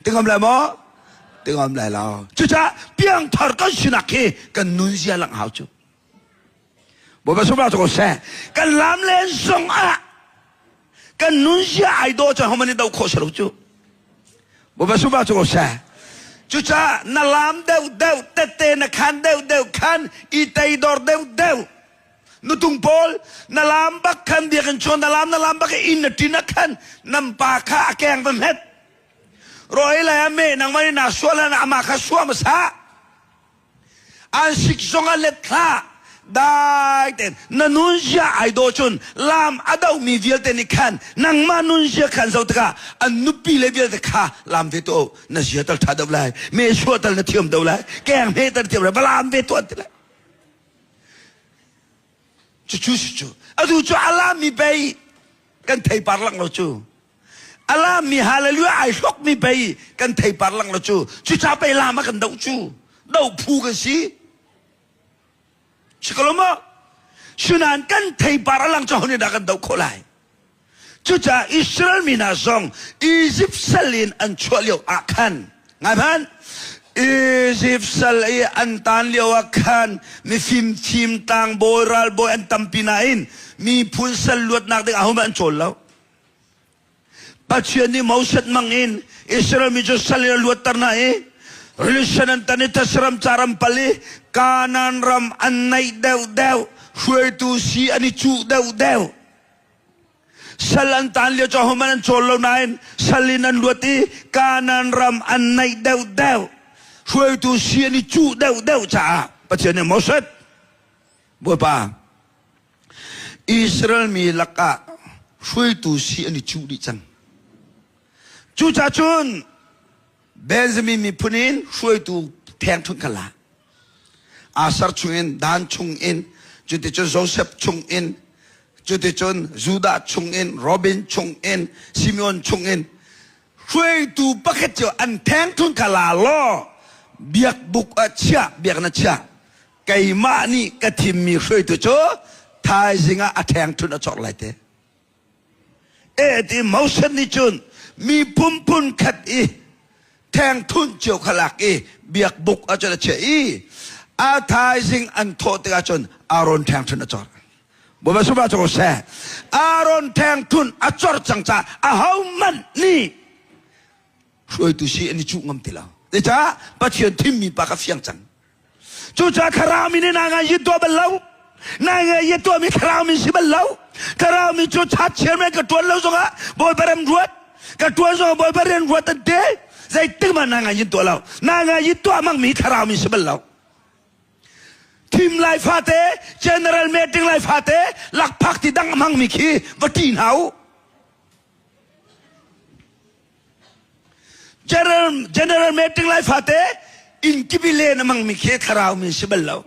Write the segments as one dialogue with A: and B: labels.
A: Ti ngam lai maw? Ti ngam lai lo. Cucaah piangthar kan sinak hi kan nunzia lang hau cu. Bawipa sungpar cu ko seh. Kan lam len zong ah kan nunzia ai dawh cun homan nih doh khawh si lo cu. Bawipa sungpar cu ko seh. Cucaah na lam deuh deuh tette na khan deuh deuh khan i teidor deuh deuh nutung pawl na lam bak khan biakinn chuan na lam na lam bak inn na ṭin ah khan nan pa kha a keng va hmet roi lai ah me nangmah nih naa sual ah amah kha suah hmasa An sik zong ah let hlah. Dai tein na nunzia ai dawh cun lam a dohmi vialte nih khan nangmah nunzia khan zoh tikah an nupi le vialte kha lam ve tuah na zia tal ṭha deuh lai me suah tal na thiam deuh lai keng hme tal thiam lai va lam ve tuah ti lai cucu si cu atu cu a lammi pei kan theipar lang lo cu A lammi hallelujah ai hlokmi pei kan theipar lang lo cu. Cuca pei lam a kan doh cu. Doh phu kan si. Si ko lo maw? Sunan kan theipar a lang cu ho nih dah kan doh khawh lai? Cucaah Israel mi hna zong Egypt sal in an chuah lio ah khan ngai hmanh Egypt sal i an tan lio ah khan mifim thim tlangbawi ralbawi an tampi nain miphun sal luatnak ding ahohmanh an cawl lo. Pathian nih Moses mang in Israel mi cu sal in a luatter hna i rili an tan i thasiram caram pal i Kanaan ram an naih deuhdeuh hruaitu si an i cuh deuhdeuh sal an tan lio cu ahohmanh an cawl lo nain sal in an luat i Kanaan ram an naih deuhdeuh hruaitu si an i cuh deuhdeuh caah Pathian nih Moses Bawipa Israel mi lakah hruaitu si an i cuh dih cang. Cucaah cun Benjamin miphun in hruaitu thengthunh kha la. Asar chungin, Dan chungin, cuticun Joseph chungin, cuticun Judah chungin, Robin chungin, Simeon chungin hruaitu pakhat cio an thengthunh kha la law biakbuk ah chiah, biak na chiah. Keimah nih ka thimmi hruaitu cu thaizing ah a ṭhengṭhunh a cawk lai te. E ti Moses nih cun mi phunphun khat i ṭhengṭhunh cio kha lak i biakbuk ah cun a chiah i a thaizing an thawh tikah cun Aaron ṭhengṭhunh a cawk. Bawipa sungah cu seh. Aaron ṭhengṭhunh a cor cang caah ahohmanh nih hruaitu si an i cuh ngam ti lo. Zeicah Pathian thimmi pa kha fiang cang. Cucaah thlarau mi nih na ngai yi tuah bal lo. Na ngai yi tuahmi thlarau mi si bal lo. Thlarau mi cu chat chairman ka tuan lo zongah Bawipa rem ruat. Ka tuan zongah Bawipa rian ruat an ti. Zeitik mah na ngai yin tuah lo. Na ngai yi tuah mang mi thlarau mi si bal lo. Thim lai fate, general meeting lai fate, lakphak ti dang hmang mi khi va ṭi hna u. General, general meeting lai fate inn kipi len a mangmi khi thlarau mi si bal lo.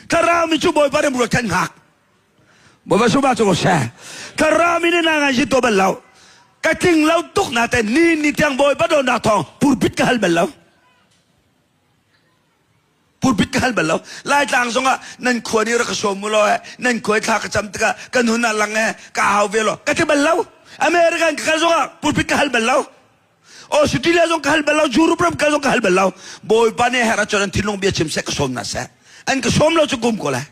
A: Thlarau mi cu Bawipa nih ruat kan hngak. Bawipa suma cu ko seh. Thlarau mi nih na ngai si to bal lo. Ka tling lo tuk na te ni ni tiang Bawipa dawtnak thawng pulpit ka hal bal lo. Pulpit ka hal bal lo. Laitlang zongah nan khua nih rak ka sawm u law nan khua thla ka cam tikah kan hun ah lang e ka hau ve law ka ti bal lo. American ka kal zongah pulpit ka hal bal lo. Australia zong ka hal bal lo, Europe ram kal zong ka hal bal lo. Bawipa nih herh ahcun an thinlung bia chim seh ka sawm hna seh. An ka sawm lo cu kum ko lai.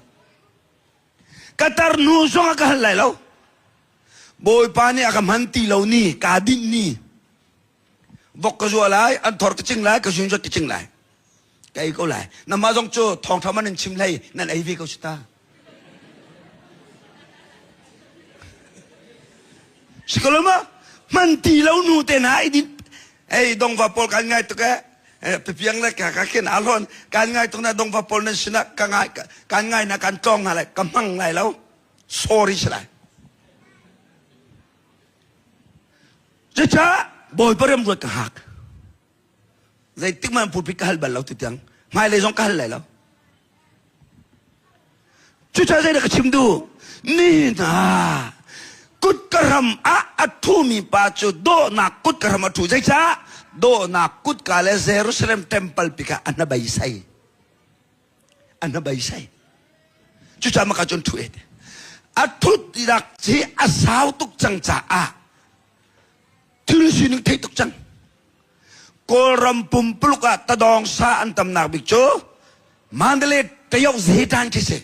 A: Ka tar hnu zongah ka hal lai lo. Bawipa nih a ka hman ti lo ni, kaa dinh ni. Vok ka zua lai, an thor ka cing lai, ka zun ka cing lai. Ka ei ko lai. Namah zong cu thawngṭha man in chim hlei nan ei ve ko si ta. Si ko lo ma? Man ti lo nu te na i din. Ei dongva pawl kan ngai tuk eh. Pipiang le ka ka khen alon kan ngai tuk na dongva pawl nan sinah ka ngai kan ngai na kan tlong hna lai ka hmang lai lo. Sorry si lai. Cucaah Bawipa riam ruat ka hak. Zeitik man pulpit ka hal bal lo tu tiang. Hmailei zong ka hal lai lo. Cucaah zeidah ka chim duh? Ni hna kutka ram ah a thumi pa cu dawhnak kutka ram a thu. Zeicah? Dawhnak kutka le Jerusalem temple pi kha a hnabeisei. A hnabeisei. Cucaah maka cun thu et. A thut rak hi a sau tuk cang caah thil sining thei tuk cang. Kawlram pumpuluk ah tadawng sa an tamnak bik cu Mandalay Tayok Zetan khi si.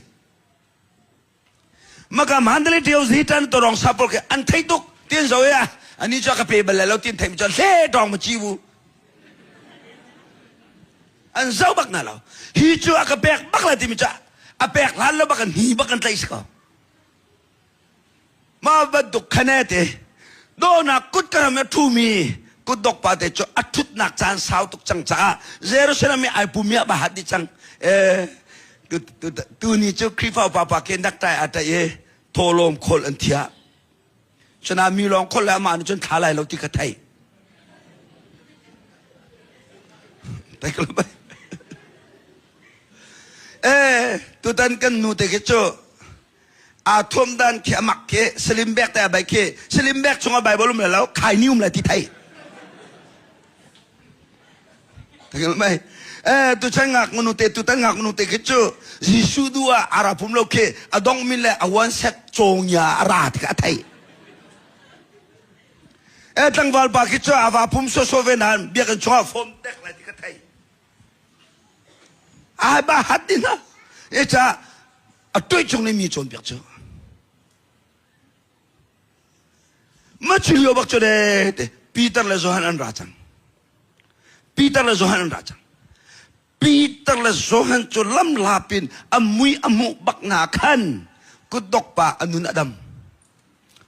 A: Maka Mandalay Tayok Zetan tadawng sa pawl khi an thei tuk tin zo ya ani cu ka pe bal lo tin thei mi cu hle tawng ma chi bu. An zo bak na lo. Hi cu a ka pek bak la ti mi cu a pek hlan lo bak an hi bak an tlaih si ko. Mah bantuk khane te dawhnak kut ka ram i a ṭhumi kutdok pa te cu a ṭhutnak caan sau tuk cang caah Jerusalem i ai pum i a va hat dih cang. Eh, tuni cu Khrihfa upa pa ke naktai aa ṭaih i thawhlawm khawl an thiah. Cuna mi lawng khawl le amah nih cun thla lai lo ti ka theih. Eh, tutan kan nu te khi cu aa thuam dan khi amak khi salim bek te a bai khi salim bek chungah bible um le lo khai ni um le ti thei Thangil mai eh tu chan ngak ngunu te tu tan ngak ngunu te khi cu Jesu du ah ara phum lo khi adong min le awan set chongya ara ti ka thei eh tlangval pa khi cu ava phum so so ve nan biakinn chungah fom tek lai ti ka thei Ai ba hat din ha. E cha a tuai chung ni mi chawn piak cu. Ma chu lio bak chu de te Peter le Johan an ra cang. Peter le Johan an ra cang. Peter le Johan cu lam lapin a mui a hmuh bak na khan kutdok pa a nun a dam.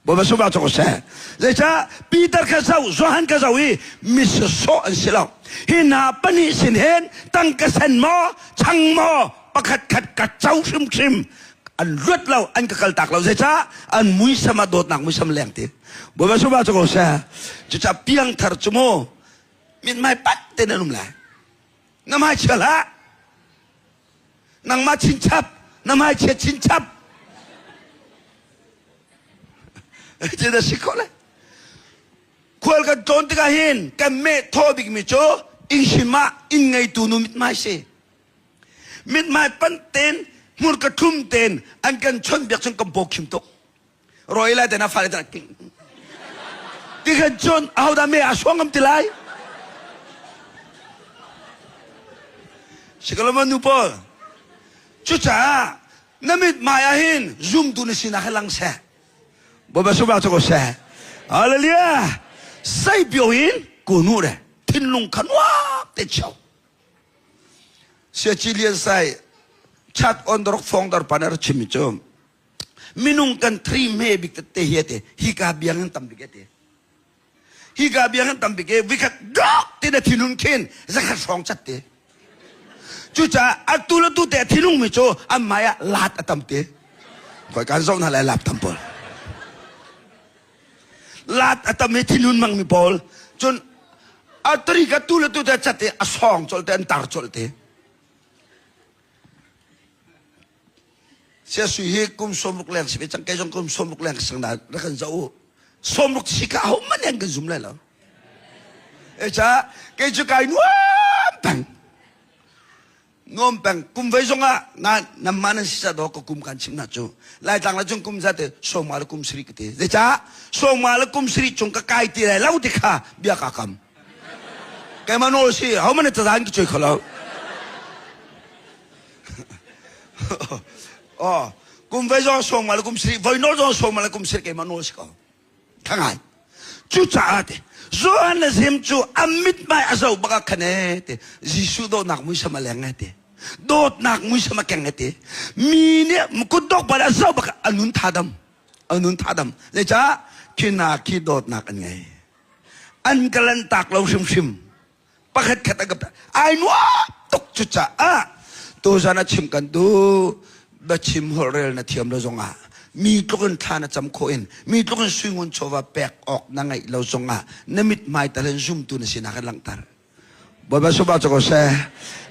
A: Bawipa sungah cu ko seh. Zeicah Peter kha zoh, Johan kha zoh i misasawh an si lo. Hi hna pahnih sin hin tangka sen maw, chang maw, pakhat khat ka co hrimhrim an luat lo, an ka kaltak lo. Zeicah an muisam ah dawtnak muisam leng ti. Bawipa sungah cu ko seh. Cucaah piangthar cu mu mithmai pat tein an um lai. Na hmai chia hlah. Nangmah chinchap, na hmai chia chinchap. Cu si khawh le. Khual kan tlawn tikah hin kan meh thaw bikmi cu inn hrim ah inn ngeitu nu mithmai si. Mithmai pan ten, hmurka thlum ten an kan chawnhbiak cun kan paw khim tuk. Roi lai te na fale te ti khan cun ahodah me a suang ngam ti lai Sikalama nu pawl cucaah na mit hmai ah hin zumtu na sinak hi lang seh Bawipa sungah cu ko seh Hallelujah sei pio in kunu re thinlung kha nuam te cheu Sia Chi Lian Sai chat on dorok fong dar pan ar chim cu minung kan thri hme bik tete hi ate hika biang in tam bik ate hika biang in tam bik e vikhat dok ti na thinun khin zakhat hrawng chat te cucaah atu le tu te thinung mi cu an mai ah lat a tam te koi kan zoh hna lai lap tam pawl lat a tam i thinun mang mi pawl cun a tari ka tu le tu te chat te a song chol te an tar chol te Siasui hi kum 60 leng si ve cang kei zong kum 60 leng sang na rak kan zoh u 60 si ka ho man yang kan zum lai lo e cha kei cu kai nuam peng nuam peng kum vei zong ah na nam ma nan si sa do ka kum kan chim na cu lai tlang la chung kum za te soma le kum sri ka te ze cha soma le kum sri chung ka kai ti lai lo ti kha bia ka kam kai ma no si ho man ta zan ki choi kholo Oh, kum voi zong sawm le kum siri voi nawl zong sawm le kum siri keimah nawl si ko. Thangai. Cucaah te Johan le Zim cu a mithmai a zoh bak ah khan e te Jesuh dawtnak muisam a leng e te dawtnak muisam a keng e te mi nih kutdok bal a zoh bak a nun thadam a nun thadam zeicah khi na khi dawtnak an ngei an ka lan tak lo hrimhrim pakhat khat a ka ai nuam tuk cucaah tuzan a chim kan du biachim holhrel na thiam lo zongah mi tluk in thla na cam khawh in mi tluk in suingun chawva pek awk na ngeih lo zongah na mithmai tal in zumtu na sinak in langhter Bawipa suba cu ko seh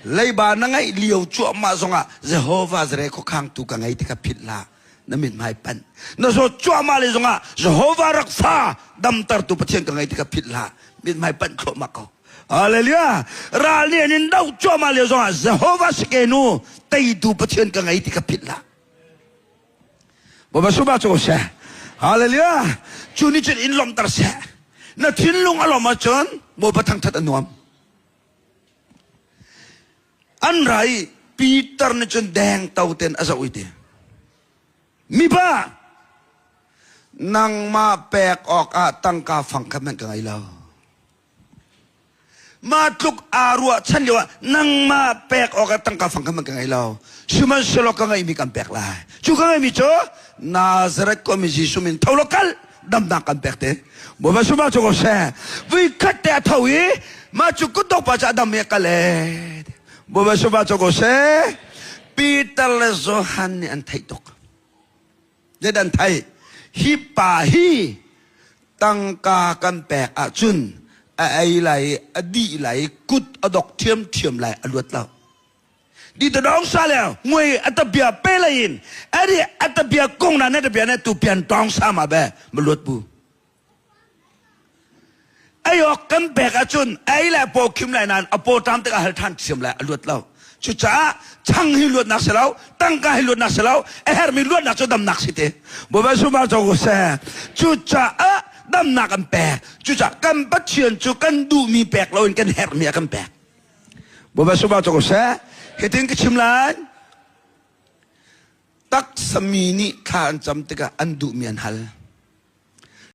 A: leiba na ngeih lio cuahmah zongah Jehovah zare khuakhangtu ka ngei ti kha philh hlah na mithmai panh na zawt cuahmah le zongah Jehovah rak fa damtertu Pathian ka ngei ti kha philh hlah mithmai panh thluahmah ko Hallelujah ral nih an in doh cuahmah lio zongah Jehovah sikenu teitu Pathian ka ngei ti kha philh hlah Bawipa suba cu seh Hallelujah cu nih cun in lawmhter seh na thinlung a lawm ahcun Bawipa thangthat a nuam. An ra i Peter nih cun deng to ten a zoh i ti. Mipa, nangmah pek awkah tangka fang khat hmanh ka ngei lo. Mah tluk aa ruahchan lio ah nangmah pek awkah tangka fang khat hmanh ka ngei lo. Sihmanhsehlaw ka ngeihmi kan pek lai. Cu ka ngeihmi cu Nazareth khuami Jesuh min tho law kal damnak kan pek te. Bawipa sumah cu ko seh. Vui khat te a tho i mah cu kutdok pa cu a dam i a kal ee. Bawipa sumah cu ko seh. Peter le Johan nih an theih tuk. Zeidah an theih? Hi pa hi tangka kan pek ahcun a ei lai i a dih lai i kut a dok ṭhiamṭhiam lai a luat lo. Di ta dong sa le ngui a ta bia pe lai in adi a ta bia kong na ne ta bia ne tu pian tong sa ma be ma luat bu. Ayok kan pek ahcun ei le paw khim lai nain a paw ṭam tikah hal ṭhan thiam lai a luat lo. Cucaah chang hi luatnak si lo, tangka hi luatnak si lo, a herhmi luatnak cu damnak si te. Bawipa sumar co ko seh. Cucaah damnak kan pek. Cucaah kan Pathian cu kan duhmi pek loin kan herhmi a kan pek. Bawipa sumar co ko seh. Hitin ka chim lai. Taksa mi nih thla an cam tikah an duhmi an hal.